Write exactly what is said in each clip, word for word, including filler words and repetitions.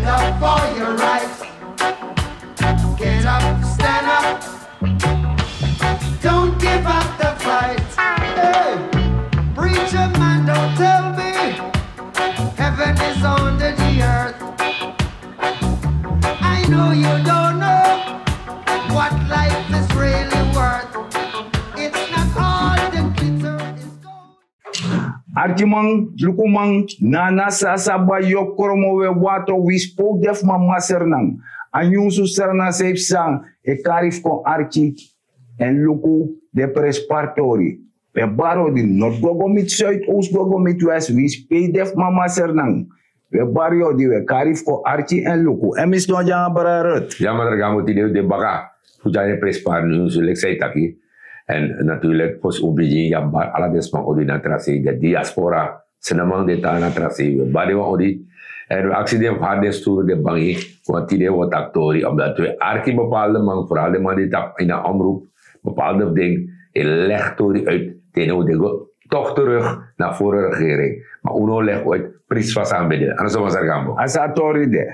Up for your right. Get up, stand up. Don't give up the fight. Hey, preacher man, don't tell me heaven is under the earth. I know you don't know what life is really worth. It's not all the glitter is gold. Arkiman, lukuman, nana sasa ba yokromo we wato wi spoke def mama sernan. A nyunsu sernan seif san e kari fu kon arki en luku de prespari tori. We bari odi not go go miti suid oost go go miti west wi spei def mama sernan. We bari odi we kari fu kon arki en luku en mi ston di anga brada rut. Ya madra gango tide de baka fu dyari prespari nyunsu leki san e taki. En natuurlik fosi un bigin ya bari ala den sma odi na trasei de diaspora. Sinaman de tan na trasei we bari wan odi. En we aksi den fu hari den sturu den bangi. Want tide we o taki tori omdat we arki bepaalde man vooral den man di tapu ini a omroep bepaalde fu den e legi tori uit te no de go toch terug na vorige regering. Maar un no legi uit prijs van san bede ano so masargambo. A sa tori de.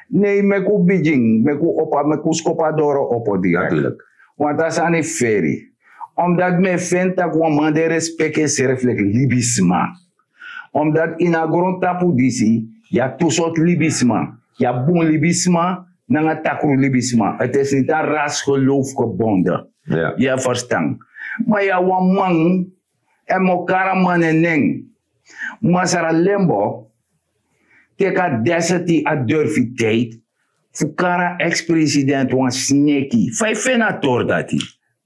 Nei meki un bigin meki un opo meki un skopu a doro opo di natuurlik. Want a sani feri omdat mi e feni tak' wan man de respeki en srefi leki libisma. Omdat ini a grontapu disi yu abi tu sortu libisma. Yu abi bun libisma nanga takru libisma. Eti esi niti a ras gelowfu gebonde. Yu e ferstan? Ma yu abi wan man èn mi o kari a man en nen. Masra lembo teki a deseti a durfiteit fu kari a ekspresident wan sneki fa yu feni a tori dati.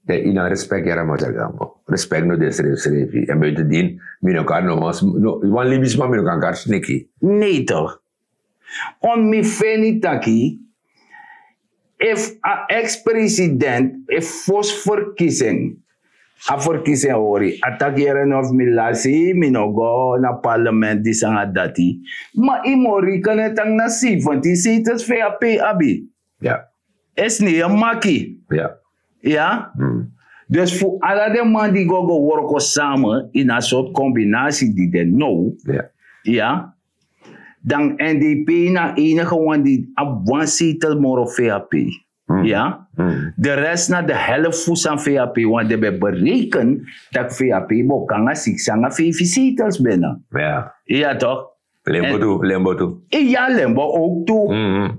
Ini a respek yara masra gambo respek no de srefsrefi èn buitendin mi no kari no wan libisma mi no kan kari sneki. Nei tok. On mi feni taki efu a ekspresident efu fosi ferkisi en a ferkisi en hori a taki yere no fu mi lasi mi no go na parlement disi nanga dati. Ma yu mori kan e taki na seventin setels fu yu a pei abi. Esni yu maki. Ya. Dus fu ala den man di go go worko sama ini a sortu kombinasi di de now. Ya. Dan n d p na enige wan di abi wan setel moro vap. Ya. De rest na de helft fu san vap want den ben bereken tak' vap bo kanga siksi nanga feifi setels bina. Ya tok. Lembo tu lembo tu. Ya lembo ook tu.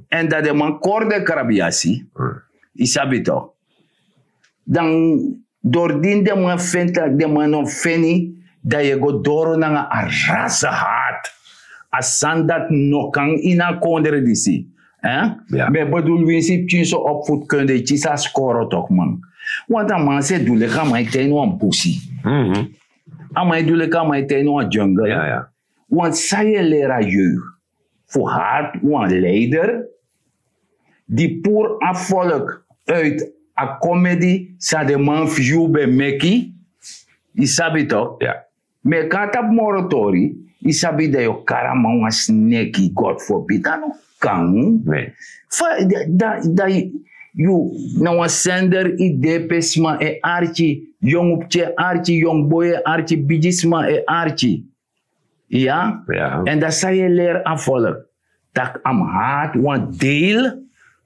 En dat den man kori den krabiasi. Yu sabi tok. Dan dordin den man feni tak' den man no feni dan yu e go doro nanga a rase hart. A sani dati no kan ini a kondre disi. Mi e bedul winsi pikin so opvoedkunde yu kisi a skoro tok man. Want a man se du leki a man e taini wan busi. A man e du leki a man e taini wan jungle. Want san yu e leri a yeu fu hard wan leider di puru a volk uit a komedi san den man fu yu ben meki. Yu sabi tok. Mi e kon na tapu moro tori. Yu sabi dan yu o kari a man wan sneki god forbid a no kan. Fa dan yu na wan sender yu de pe sma e arki yongu pikin e arki yongu boi e arki bigi sma e arki. Ya. Èn dan san yu e leri a volk tak' a mus hati wan deil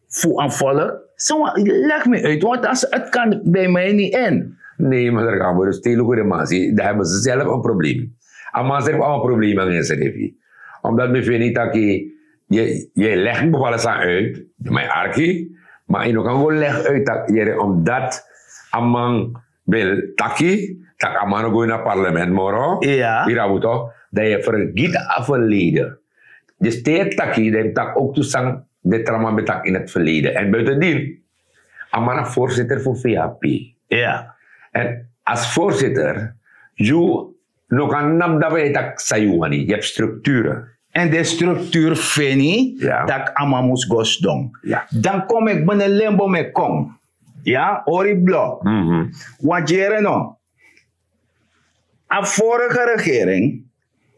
fu a volk. San wan legi mi uit want a seti kan ben mi ini en. Nei masra kan bo dus te yu luku den man si dan hebi si selfi en problem. A man srefi abi en problem nanga en srefi. Omdat mi feni tak' yu e legi bepaalde sani uit. Ma yu arki ma yu no kan go legi uit tak' yere omdat a man ben taki tak' a man no go ini a parlement moro. Yu rabu tok dan yu e fergiti a ferleden. Dus te yu e taki dan yu mus taki ouk tu san den tra man ben taki ini a ferleden èn buitendin a man na voorzitter fu vap. Èn as voorzitter yu no kan napu dapu yu e taki san yu wani yu hebi strukture. Èn den strukture feni tak' a man mus go sidon. Dan kon meki bene lembo meki kon. Ya hori blo. Wan dyere no a vorige regering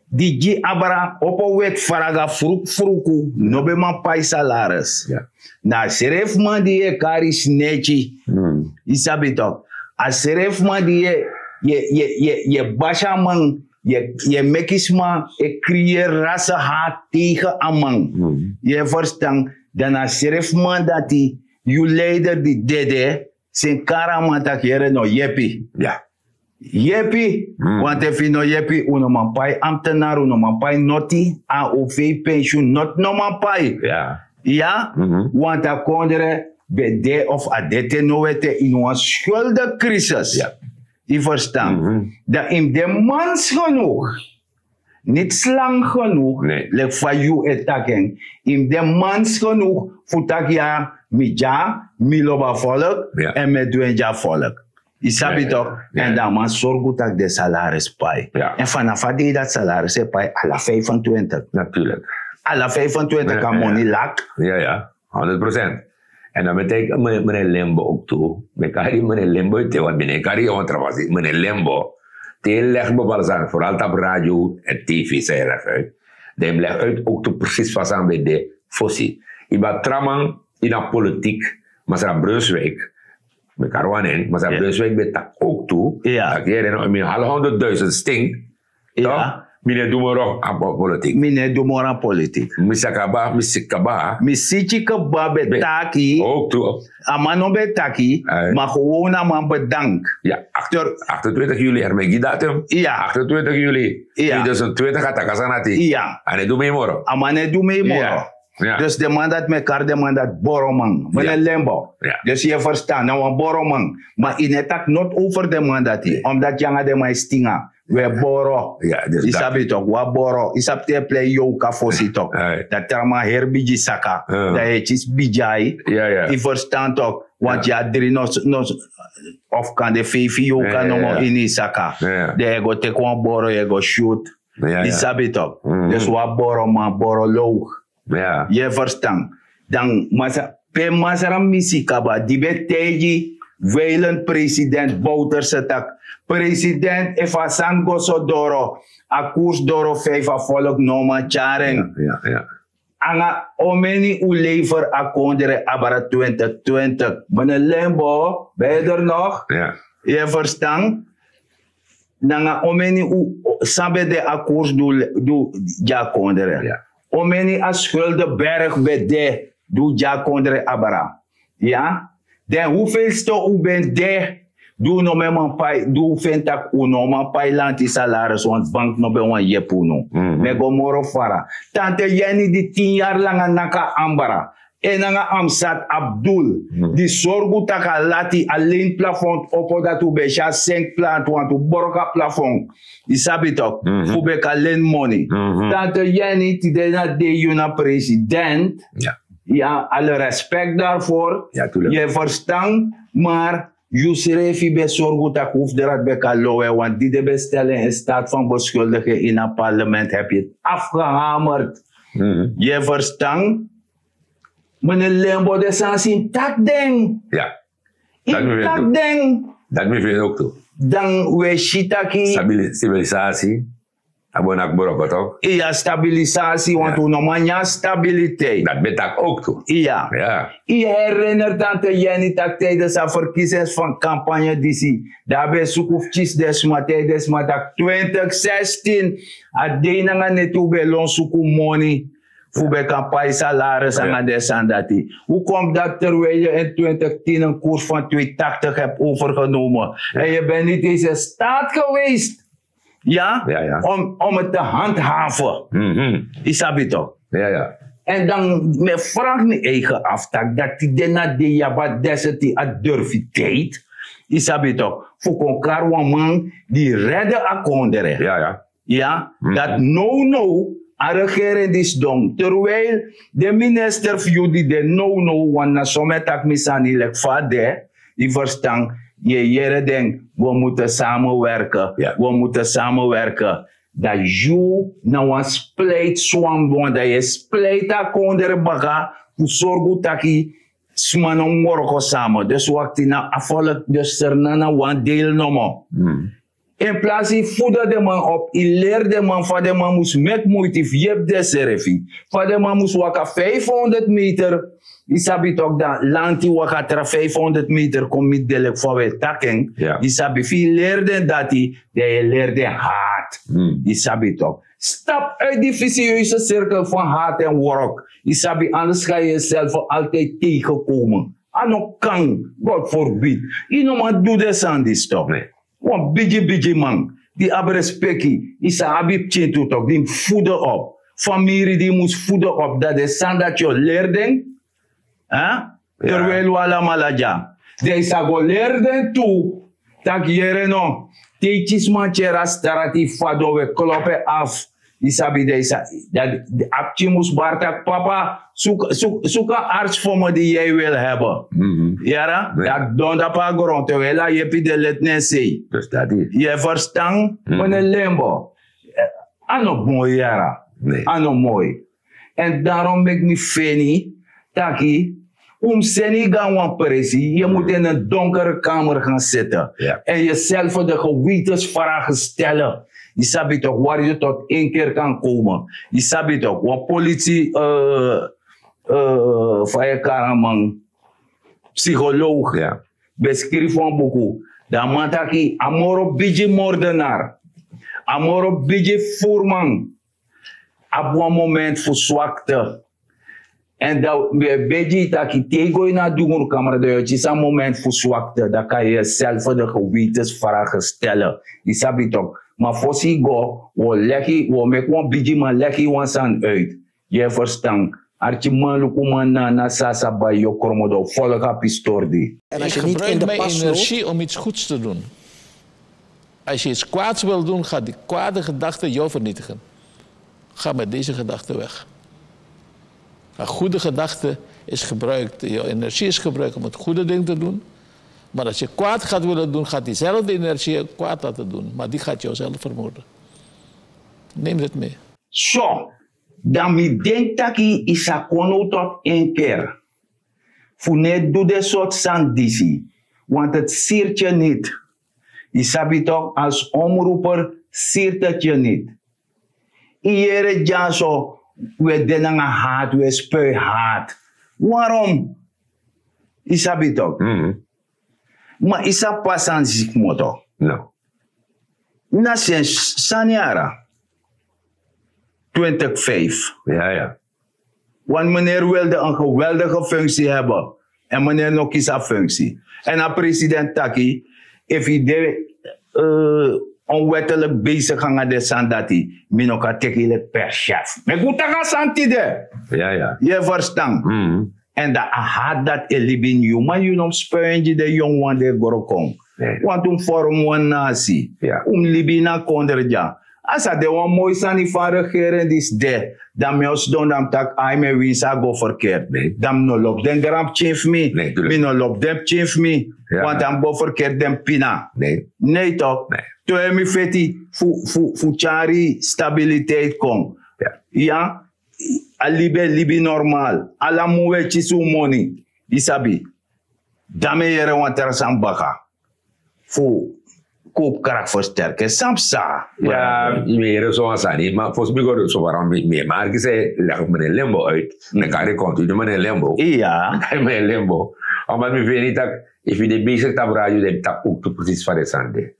di gi abra opo weti fraga fruku fruku no ben man pai salaris. Na a srefi man di yu e kari sneki. Yu sabi tok a srefi man di yu e basi a man. Yu e meki sma e kriyeri rase hati tegen a man. Yu e ferstan? Dan na srefi man dati, yu leider di dede, seni kari a man taki yere no yepi. Yepi. Want efu yu no yepi, un no man pai ambtenari, un no man pai noti. A o fei pensiun noti no man pai. Ya. Want a kondre ben de of a de te no wete ini wan skulde krisis. Yu ferstan? Dan yu mus de mans genoeg, niti slang genoeg, leki fa yu e taki en. Yu mus de mans genoeg fu taki ya, mi dya, mi lobi a volk, èn mi e du en gi a volk. Yu sabi tok? Èn dan a man sorgu tak' den salaris pai. Èn fanafu a dei dati salaris e pai ala vijfentwintig. Ala vijfentwintig a moni lak. Honderd procent. Èn dan mi e taigi meneer Limbo ook tu. Mi e kari meneer Limbo ete, want mi no e kari yu a wan tra fasi. Meneer Limbo, te yu legi bepaalde sani, vooral tapu radio èn tv san yu legi uit, dan yu mus legi uit ook tu presis fa sani ben de fosi. Yu ben abi tra man ini a politiek, masra Brunswijk. Mi e kari wan nen, masra Brunswijk ben taki ook tu. Taki yere no, mi hali honderdduizend sting. Toch? Mi no e du moro a politik. Mi no e du moro a politik. Mi sa kaba, mi si kaba. Mi siki kaba ben taki. Ook tu. A man no ben taki, ma gewoon a man bedank. Ya, achter, achtentwintig juli, heri mi e gi datum. Ya. Achtentwintig juli, tweeduizend twintig a taki a sani dati. Ya. A no e du mei moro. A man no e du mei moro. Dus den man dati mi e kari den man dati boroman. Meneer Limbo. Dus yu e ferstan, na wan boroman. Ma yu no e taki noti over den man dati, omdat yu nanga den man e stinga. Wi e boro. Yu sabi tok, wi a boro. Yu sabi te yu plei yoka fosi tok, dan tra man heri bigi saka. Dan yu e kisi bigi ai. Yu ferstan tok? Want yu abi dri nos, nos, of kande feifi yoka nomo ini yu saka. Dan yu e go teki wan boro, yu e go shoot. Yu sabi tok? Dus wi a boro man, boro low. Yu e ferstan? Dan masra, pe masra misi kaba di ben taigi wijlen president Bouterse tak', president, efu a sani go so doro, a koers doro, feifi a volk no man tyari en. Nanga omeni un lever a kondre abra twintig twintig? Meneer Limbo, ben yu der nog? Yu e ferstan? Nanga omeni un, san ben de a koers di un gi a kondre? Omeni a skuldenberg ben de di un gi a kondre abra? Ya. Den hoeveelste un ben de di un no man pai, di un feni tak' un no man pai lanti salaris, want bank no ben wani yepi unu. Mi e go moro fara. Tante Yeni di tin yari langa naki a ambra, en nanga Amsat Abdul, di sorgu tak' a lati, a lin plafond opo, dati un ben si a sink plant, want un broko a plafond. Yu sabi tok? Fu ben kan leni moni. Tante Yeni, tide na dei yu na president. Ya, alle respect daarvoor. Yu e ferstan? Maar yusrefi ben sorgu tak' un fu dati ben kan lowe, want di den ben stel en in staat van beschuldiging in a parlement, heb yu afgehamerd. Yu e ferstan? Meneer Limbo, den sani si yu mus taki den. Yu mus taki den. Dati mi feni ook tu. Dan wi e si taki stabilisatie. A bo naki broko tok? Iya, stabilisatie, want un no man nyan stabiliteit. Dati ben taki ook tu. Iya. Yu herinner tante Yeni tak' tijdens a verkiezings van campagne disi, dan a ben suku fu kisi den sma, tijdens sma tak' twintig zestien a dei nanga neti un ben lon suku moni fu ben kan pai salaris nanga den sani dati. Hoe komt dat terwijl je in twintig tien een koers van twee tachtig hebt overgenomen en je bent niet eens in staat geweest, ja, om, om het te handhaven? Yu sabi tok? En dan mi e fragi mi eigen af tak' dati den na den yu abi a desi, a durfiteit, yu sabi tok, fu kon kari wan man di redde a kondre. Ya, dati now now a regering di sidon, terwijl den minister fu yu di de now now, want na so mi e taki mi sani leki fa a de, yu ferstan, yu e yere den, we moeten samenwerken, we moeten samenwerken. Dan yu na wan splijtswam, want dan yu e splijti a kondre baka fu sorgu taki sma no mus wroko samen. Dus wakti na a volk, dus Sranan na wan deel nomo. In plasi yu fudu den man op, yu leri den man fa den man mus meki muiti fu yepi densrefi. Fa den man mus waka vijfhonderd meter, yu sabi toki, dan lanti waka tra vijfhonderd meter kon miti den leki fa wi e taki en. Yu sabi, fu yu leri den dati, dan yu e leri den hard. Yu sabi toki, stap uit di visieuze sirkel van haat en wrok. Yu sabi, anders ga yu yuself altijd tegenkomen. A no kan, God forbid. Yu no man du den sani disi toki. Wan bigi bigi man di abi respeki, yu sa abi pikin tu toki, di mus fudu op. Famiri di yu mus fudu op, dan den sani dati yu o leri den. Terwijli wi alamala dya, dan yu sa go leri den tu, taki yere no, te yu kisi man tyari a strati, yu fadon, wi e klopu en afu. Yu sabi, dan yu sa, dan a pikin mus bari taki papa, suku suku suku a arts fu mi di yu e wil hebi. Yara, dan a don dapu a gron, terwijli a yepi de leti na en sei. Yu e ferstan? Mene lembo, a no moi yara. A no moi. Èn darom meki mi feni taki, un mus seni yu go na wan presi, yu mus ini en donkere kamer gaan siti. Èn yuself de gewetensvragen steli. Yu sabi toki wari yu tot en keri kan komen. Yu sabi toki wan polisi, fa yu e kari a man, psycholoog, ben skrifi wan buku. Dan a man taki a moro bigi mordenar, a moro bigi furman abi wan moment fu swakte. Èn dan mi e begi yu taki te yu go ini a dungrukamera, dan yu o kisi a moment fu swakte, dan kan yu yuself de gewetensvragen steli. Yu sabi toki. Ma fosi yu go, wi o legi, wi o meki wan bigi man legi yu wan sani uit. Yu e ferstan? Arkiman, lukuman, na na sasa bai yu o kromo dan wi folku a pistori di. En als je niet in de pas loopt. Energie om iets goeds te doen. Als je iets kwaads wil doen, gaat die kwade gedachte jou vernietigen. Ga met deze gedachte weg. Een goede gedachte is gebruikt, je energie is gebruikt om het goede ding te doen. Maar als je kwaad gaat willen doen, gaat diezelfde energie je kwaad laten doen. Maar die gaat jouzelf vermoorden. Neem dit mee. So, dan mi denki taki yu sa kon now tot en keri fu no e du den sortu sani disi. Want het siert je niet. Yu sabi toki, als omroeper siert het je niet. Yu yere dyaso, wi e de nanga haat, wi e spui haat. Warom? Yu sabi toki. Ma yu sabi pe a sani si kmoto? Na sensi sani yara. Twintig vijf. Want meneer wilde een geweldige functie hebben. En meneer no kisi a functie. En a president taki, efu yu de onwettelijk bezig nanga den sani dati, mi no kan teki yu leki per chef. Meki un taki a sani tide. Yu e ferstan? Èn dan a hati dati e libi ini yu, ma yu no mus spui en gi den yongu wan di e gro kon. Want un mus form wan nasi. Un mus libi ini a kondre dya. A sa de wan moi sani fu a regering disi de. Dan mi o sidon dan mi taki ai, mi e winsi a go ferkert. Dan mi no lobi den granpikin fu mi. Mi no lobi den pikin fu mi. Want a mus go ferkert den pina. Nei tok. Te mi feti fu tyari stabiliteit kon. Ya, a libi e libi normal. Ala mun un e kisi un moni. Yu sabi. Dan mi e yere wan tra sani baka fu koopkracht versterken. San psa? Ya, mi e yere so wan sani, ma fosi mi go so fara mi e marki se leg meneer Lembo uit. Dan kan yu continu meneer Lembo. Ya, meneer Lembo. Omdat mi feni tak, efu yu de bezig tapu radio, dan yu tapu ook tu precies fa den sani de.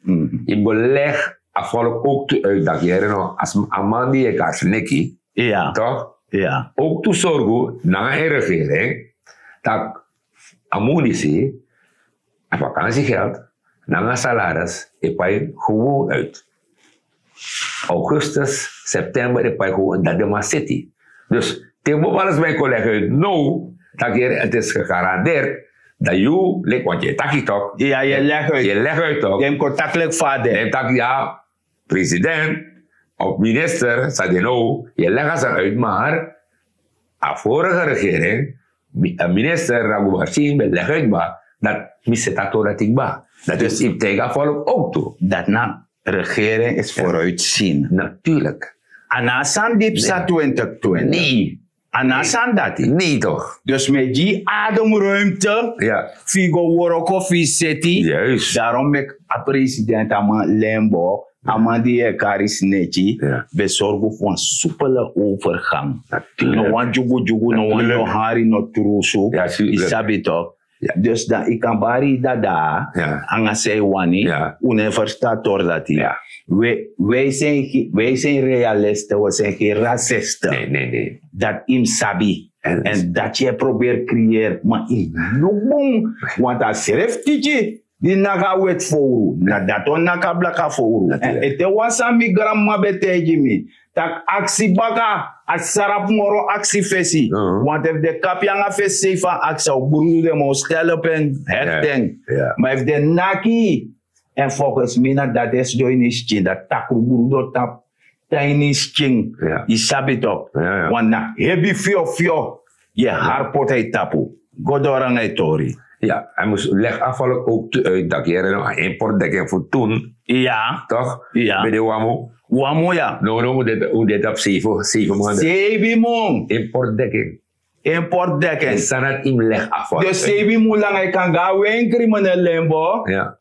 Yu go leg a volk ook tu uit, tak yere no, als a man di yu e kasi neki, toch? Ook tu sorgu nanga en regering tak a mun disi, a vakantiegeld nanga salaris e pai gewoon uit. Augustus, september e pai gewoon, dan den man seti. Dus te yu bo alles bai kon leg uit now, tak yere het is gegarandeerd, dan yu leki, want yu e taki toch? Ya, yu e leg uit. Yu e leg uit toch? Yu mus kon taki leki fa a de. Yu mus taki ya, president of minister sa de now, yu e leg a sani uit, maar a vorige regering, mi- a minister Raghu Martin ben leg uit kba, dat mi seti a tori dati kba. Dat is yu mus taigi a volk ook tu. Dat na regering is vooruitzien. Natuurlijk. A na a sani di psa twintig twintig. Nee. A no a sani dati. Dus mi e gi yu ademruimte, fu yu go wroko, fu yu seti. Darom meki a president, a man Limburg, a man di yu e kari sneki, ben sorgu fu wan supele overgang. No wan dyugudyugu, no wan, no hari, no trusu. Yu sabi tok. Dus dan yu kan bari yu dada nanga san yu wani. Un no e ferstan a tori dati. Wij zijn realisten, we zijn geen racisten. Dati yu mus sabi. Èn dati yu e proberi kriyeri, ma yu no bun. Want a srefi tiki di naki a weti fowru, na dati o naki a blaka fowru. Èn ete wan sani mi granmama ben taigi mi, tak' aksi baka a sarapu moro aksi fesi. Want efu den kapu yu nanga fesi sei fu a aksi, a o brudu den, ma o stel op en hekting. Ma efu den naki yu, èn volgens mi na dati e sidon ini yu skin, dati takru brudu o tan ini yu skin. Yu sabi tok. Want na hebi fyofyo yu e hari poti na yu tapu. Go doro nanga yu tori. Ya, hij moest leg afvallig ook te uit dat hier een importdekking voor toen. Ja. Toch? Ja. Bij de Wamo. Wamo, ja. No, no, hoe dit, hoe dit op zeven, zeven maanden. Zeven maanden. Importdekking. Importdekking. En sanat im leg afvallig. Dus zeven maanden lang hij kan gaan winkelen, meneer Limbo. Ja.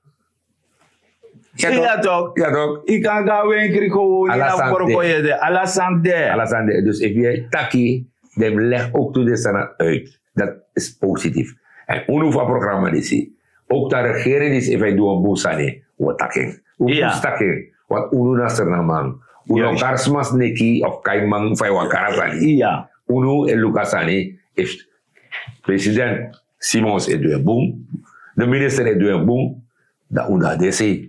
Ja, toch? Ja, toch? Yu kan go a wenkri gewoon, yu na broko yede, ala sani de. Ala sani de. Dus efu yu e taki, dan leg ook toe de sani uit. Dat is positief. En unu fu a programma disi, ook de regering disi, efu a e du wan bun sani, wi o taki en. Wi mus taki en. Want unu na Sranan man. Unu no kari sma sneki of kaiman fu a e wakra sani. Unu e luku a sani, efu president Simons e du en bun, de minister e du en bun, dan unu de sei.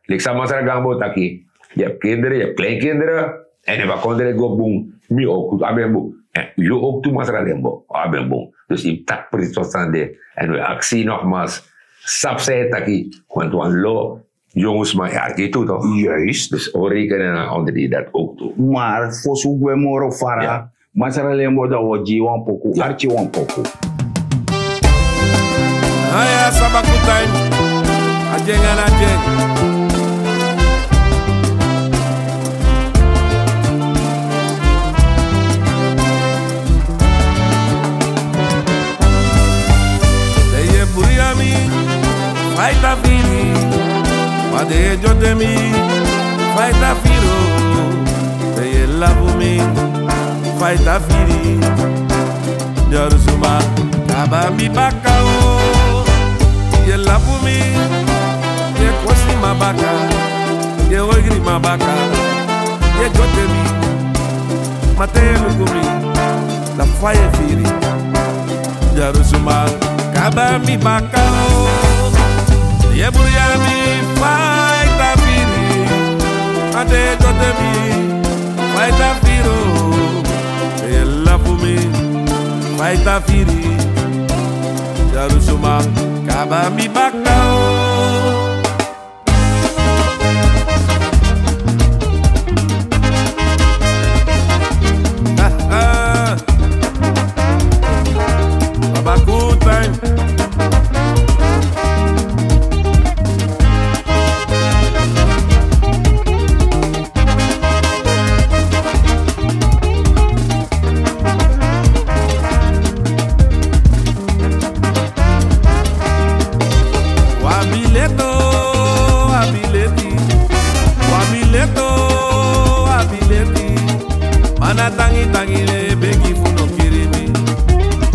Leki san Masra Gambo taki, yu abi kinderen, yu abi kleinkinderen, en efu a kondre go bun, mi ook tu abi en bun. En yu ook tu, Masra Limbo, abi en bun. Dus yu mus taki precies san de. En wi e aksi nogmaals, sabi san yu e taki, want wan lo, yongu sma e arki tu, toch? Juist. Dus wi o rekenen na onder die dat ook tu. Maar fosi un gwe moro fara, Masra Limbo, dan wi o gi yu wan poku, arki wan poku. Aya, sabaku time. A dyeng, a dyeng. Den e buri mi, fa yu ta firi. Ma den e dyote mi, fa yu ta firi o. Den e lafu mi, fa yu ta firi. Dyarusu man kaba mi baka o. Yu e lafu mi, yu e kosi mi baka, yu e ogri mi baka, yu e dyote mi. Ma te yu e luku mi, dan fa yu e firi? Dyarusu man kaba mi baka o. Yu e buri mi, fa yu ta firi. Ma te yu e dyote mi, fa yu ta firi o? Yu e lafu mi, fa yu ta firi? Dyarusu man kaba mi baka o. Baba, good time. Wan abi leti o, abi leti. Wan abi leti o, abi leti. Ma na tangi tangi mi e begi fu no kiri mi.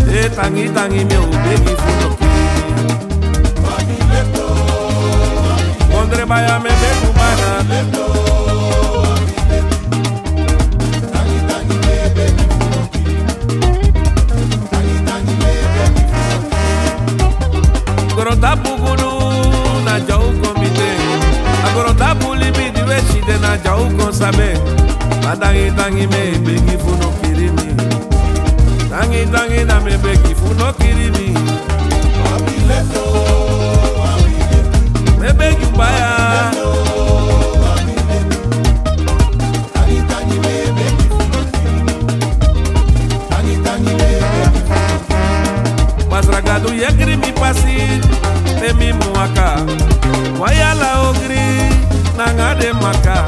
E tangi tangi mi o begi fu no kiri mi. Kondre baya mi e begi un baya. Grontapu gunu, na dya un kon miti en. A grontapu libi di un e si de, na dya un kon sabi en. Ma tangi tangi mi e begi fu no kiri mi. Tangi tangi na mi e begi fu no kiri mi. Mi e begi un baya. Masra Gadu, yekri mi pasi, pe mi mu waka. Wan yala ogri nanga den maka.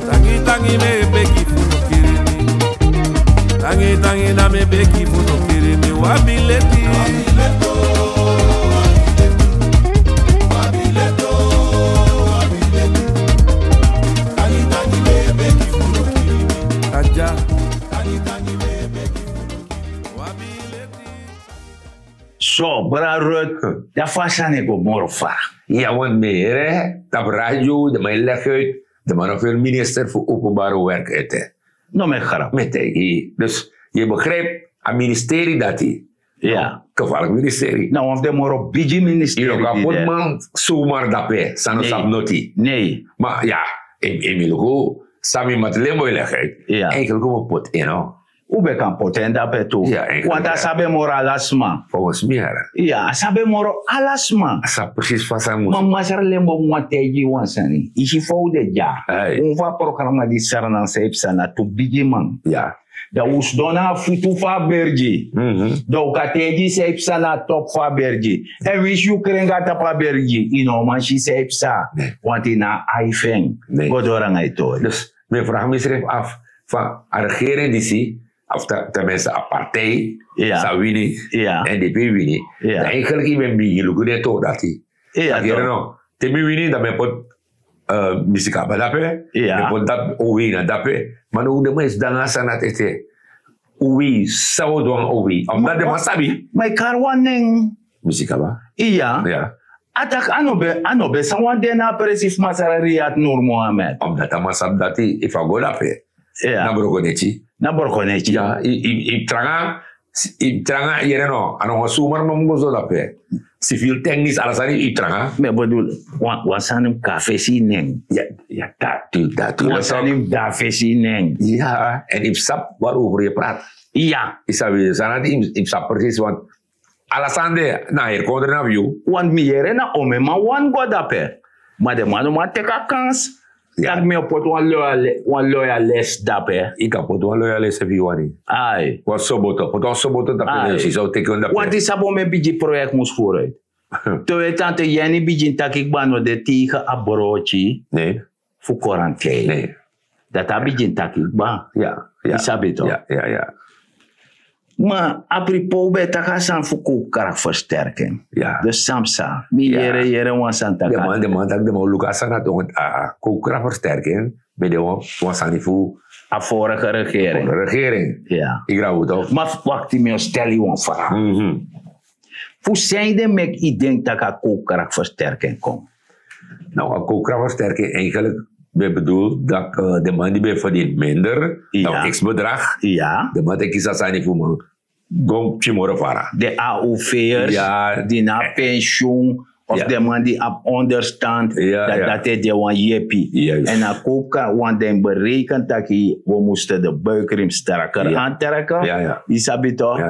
Tangi tangi mi e begi fu no kiri mi. Tangi tangi na mi beki fu no kiri mi wabi leti. Aja. So brada Ruth, dan fa sani go moro fa? Ya want mi here tapu radio de man e leg uit, de man of minister fu openbare werk ete. No mi e grap. Mi e taigi. Dus yu e begrijp a ministeri dati. Ya. Gevaarlijk ministeri. Na wan fu den moro bigi ministeri. Yu no kan poti man zomaar dape san no sabi noti. Nee. Maar ya, in mi luku san mi mati lembo e leg uit. Eigenlijk un mu poti en no. Un ben kan poti en dape tu. Want a sabi moro ala sma. Volgens mi here. Ya, a sabi moro ala sma. A sabi precies fa san mus. Ma masra lembo mus taigi wan sani. Yu si fa un de dya. Un fu a programa di Sranan san e psa na tu bigi man. Ya. Dan un sidon na a futu fu a bergi. Dan un kan taigi san e psa na a topu fu a bergi. Èn winsi yu kren go na tapu a bergi, yu no man si san e psa. Want yu na a ai fu en go doro nanga yu tori. Dus mi e vraag misrefi af, fa a regering disi, of ten minste a partij, sa wini, èn den ben wini, dan eigenlijk yu ben bigin luku den tori dati. Te mi wini dan mi e poti, mi sikaba dape, mi e poti dati, oweina dape. Ma now den man e sidon nanga a sani dati ete. Owei, san un o du nanga owei? Omdati den man sabi. Ma yu kari wan nen. Mi sikaba. Iya. A taki a no ben, a no ben san wan de na a presi fu masra Riyad Nur Mohammed. Omdati a man sabi dati efu a go dape, na brokoneti. Na brokoneti. Ya, yu tranga, yu tranga, yere no, a no wan sumar man mus go so dape. Sifil teknis ala sani yu tranga. Mi e bedul, wan sani mus kon na fesi yu nen. Ya, dati, dati. Wan sani mus de na fesi yu nen. Ya, èn yu mus sabi waarover yu e prati. Ya. Yu sabi, san dati yu mus sabi presis want ala sani de na a heri kondre na fu yu. Want mi yere na omeni man wani go dape. Ma den man no man teki a kans. Taki mi o poti wan loyales dape. Yu kan poti wan loyales efu yu wani. Ai. Wan soboto, poti wan soboto dape, dan yu si san o teki en dape. Want yu sabi omeni bigi proyekti mus furu uit. Te un e tan te Yeni bigin taki kba no de tegen a broki fu korantein. Dati a bigin taki kba. Yu sabi tok. Ma a pripo un ben e taki a sani fu koopkracht versterking. Dus san psa, mi yere yere wan sani taki. Den man taki den man o luku a sani dati, a koopkracht versterking ben de wan sani fu a vorige regering. Yu grabu tok. Ma wakti, mi o stel yu wan vraag. Fu sanede meki yu denki tak' a koopkracht versterking kon? Nou, a koopkracht versterking eigenlijk ben bedoel dat de man di ben verdien minder, dan x bedrag, de man teki sasani fu man go pikin moro fara. De A O V'ers di na pensioen of de man di abi onderstand, dat dat e de wan yepi. En a koopkracht want den bereken taki we moesten de buikriem strakker aantrekken. Yu sabi toch?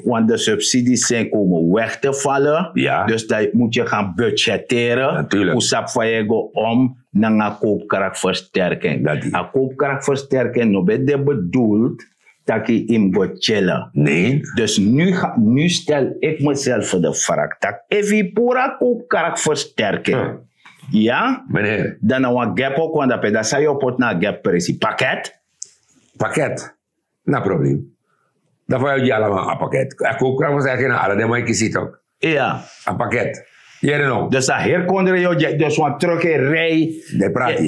Want de subsidies zijn komen weg te vallen. Dus dan moet je gaan budgetteren. Hoe sap fa yu e go om nanga koopkrachtversterking. A koopkrachtversterking no ben de bedoeld taki yu mus go chillen. Dus nu stel ik mezelf voor de vraag taki efu yu puru a koopkrachtversterking, ya, dan na wan gap o kon dape, dan san yu o poti na a gap presi? Paket. Paket. Na problem. Dan fa yu o gi alaman a paket? A koopkracht versterking na ala den man e kisi tok. Iya. A paket. Yere no? Dus a heri kondre yu o gi, dus wan truk e rij,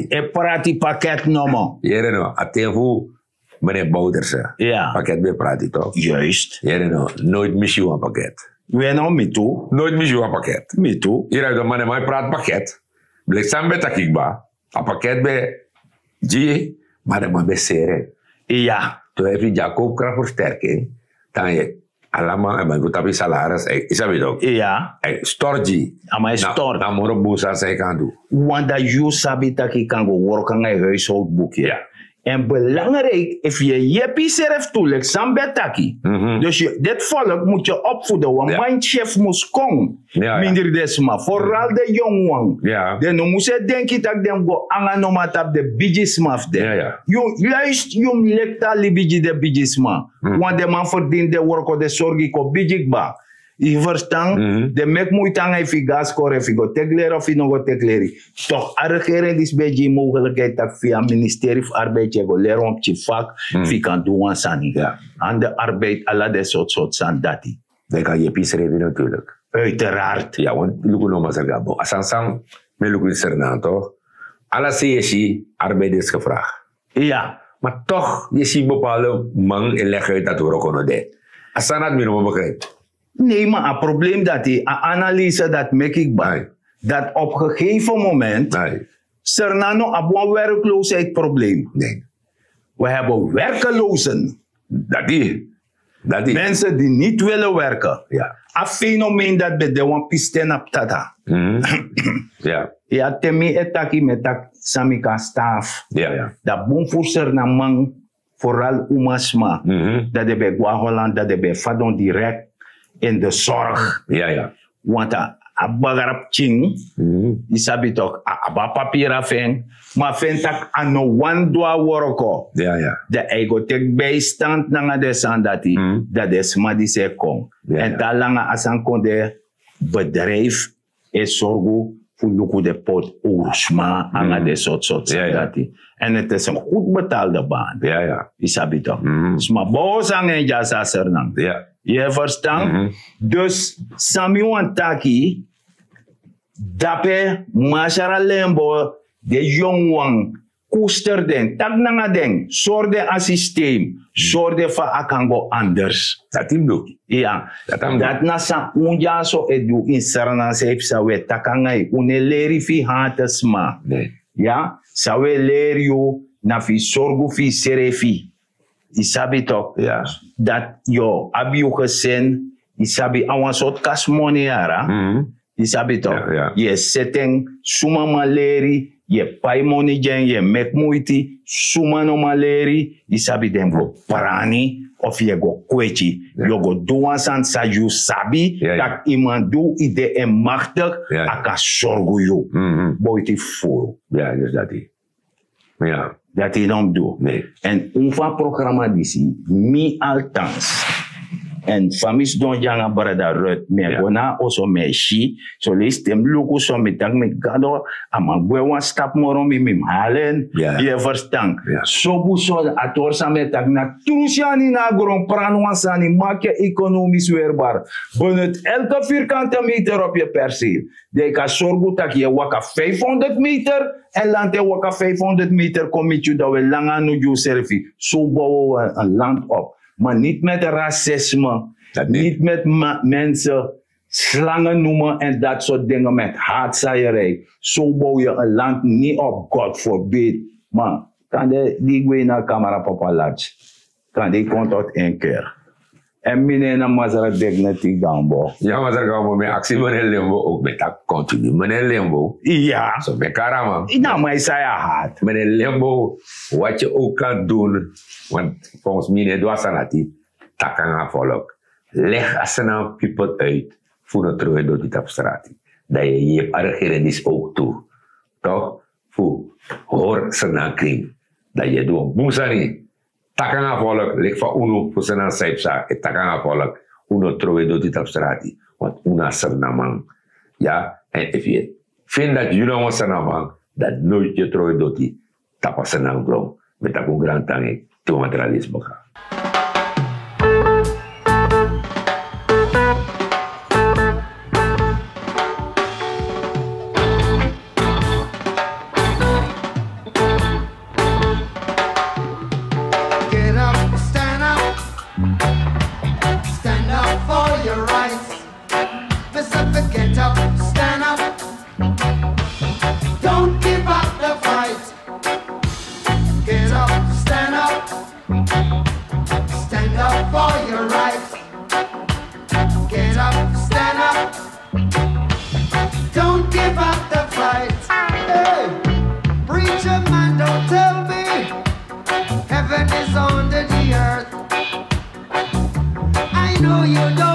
e prati paket nomo. Yere no? A ten fu meneer Bouterse. Paket ben e prati tok. Juist. Yere no? Noit misi wan paket. We no, mi tu. Noit misi wan paket. Mi tu. Yu rij dan man e prati paket. Bleki san mi ben taki kba. A paket ben gi, ma den man ben seri en. Iya. Te efu yu gi a koopkrachtversterking, dan yu, alaman e man go tapu yu salaris, yu sabi tok. Iya. Stori gi. A man e stori. Na moro bun sani san yu kan du. Want dan yu sabi taki yu kan go work nanga yu huishoudboekje. Èn belangrijk efu yu e yepi yusrefi tu leki san mi ben taki. Dus yu, dit volk moet je opvoeden, wan mindset mus kon. Mindri den sma, vooral den yongu wan. Den no mus e denki tak' den mus go nanga nomo na tapu den bigi sma fu den. Yu, luister, yu mus lekta libi gi den bigi sma. Want den man ferdini den wroko, den sorgu kon bigi kba. Yu ferstan? Den meki muiti nanga yu fu yu go na skori, efu yu go teki leri of yu no go teki leri. Tok' a regering disi ben gi yu mogelijkheid tak' fu yu a ministeri fu arbeid yu e go leri wan pikin vak, fu yu kan du wan sani. Hande arbeid, ala den sortu sortu sani dati. Dan yu kan yepi yusrefi natuurlik. Uiteraard. Ya want luku no masra gabo a sani san mi e luku ini sernanto. Ala sei yu e si, arbeid is gevraag. Ya. Ma tok' yu e si bepaalde man e legi uit dati wroko no de. A sani dati mi no man begrijp. Nee, maar a probleem dati, a analyse dat meki kba. Dat op gegeven moment, Sernano abi wan werkloosheid probleem. We hebben werkelozen. Dati. Dati. Mensen die niet willen werken. A fenomeen dat ben de wan pisten op tata. Ya, temi etaki metak samika staaf. Dat bun voor Sernaman, vooral umasma, dat de ben gwa Holland, dat de ben fadon direct in de zorg. Want a bagarap king, yu sabi tok' a abi a papira fu en. Ma a fu en tak' a no wani du a woroko. Dan a e go teki bijstand nanga den sani dati. Dan den sma disi e kon. Èn te a langa a sani kon de, bedrijf e sorgu fu luku den poti owru sma nanga den sortu sortu sani dati. Èn eti e sen gud betalde baan. Yu sabi tok', sma bow san nanga en dyasi a sernan. Yu e ferstan? Dus san mi wani taki, dape masra lembo, den yongu wan, kuster den, taki nanga den, sori den a systeem, sori den fa a kan go anders. Dati mi du. Iya. Dati na san un dyaso e du ini Sranan san e psa, un e taki nanga yu, un no e leri fu yu hati sma. Iya. San un e leri yu na fu yu sorgu fu yusrefi. Yu sabi tok', dati yu o abi yu gesin. Yu sabi a wan sortu kasi moni yara. Yu sabi tok', yu e seti en, suma man leri, yu e pai moni gi en, yu e meki muiti. Suma no man leri, yu sabi den go prani of yu e go kweti. Yu o go du wan sani san yu sabi tak' yu man du, yu de en maktik, a kan sorgu yu. Boiti furu. Dati yu no mus du. Èn un fu a programa disi, mi altans, èn fa mi sidon gi nanga brada Rut, mi e go na a oso, mi e si. Soleisi te mi luku so, mi taki mi gado, a man gwe wan stapu moro, mi mi mus hali en. Yu e ferstan? Sobu so a tori san mi e taki na tru syani na a gron, prani wan sani, maki en ekonomis werbar. Benut elke virkante meter op yu perseel. Dan yu kan sorgu tak' yu e waka vijfhonderd meter, èn lanti e waka vijfhonderd meter kon miti yu, dan un e langa a nu gi userfi. So bow un en land op. Ma niti met rasisme, niti met mense slangen noemen en dat soort dingen, met haatzaaieri. So bow yu en land niti op, God forbid. Ma kande di gwe na kamera papa lati, kande yu kon tot en ker. Èn mi nen na masra Dignity Gambo. Ya, masra Gambo, mi e aksi meneer Limbo ook, mi e taki continu meneer Limbo. Ya. So mi e kari a man. Na a man san yu hati. Meneer Limbo, wat je ook kan doen, want volgens mi no e du a sani dati, taki nanga a volk. Leg a Sranan people uit fu no trowe doti tapu strati. Dan yu e yepi a regering disi ook tu. Toch? Fu hori Sranan krin. Dan yu e du wan bun sani. Taki nanga a volk, leki fa unu fu Sranan san e psa, e taki nanga a volk, un no trowe doti tapu strati, want un na Sranan man. Ya, èn efu yu e feni dati yu na wan Sranan man, dan noiti yu e trowe doti tapu a Sranan gron. Mi e taki un grantangi, te wan tra leisi baka. Get up, stand up, stand up for your rights. Mister, get up, stand up. Don't give up the fight. Get up, stand up. Stand up for your rights. Get up, stand up. Don't give up the fight. Hey, preacher man, don't tell me heaven is under the earth. I know you don't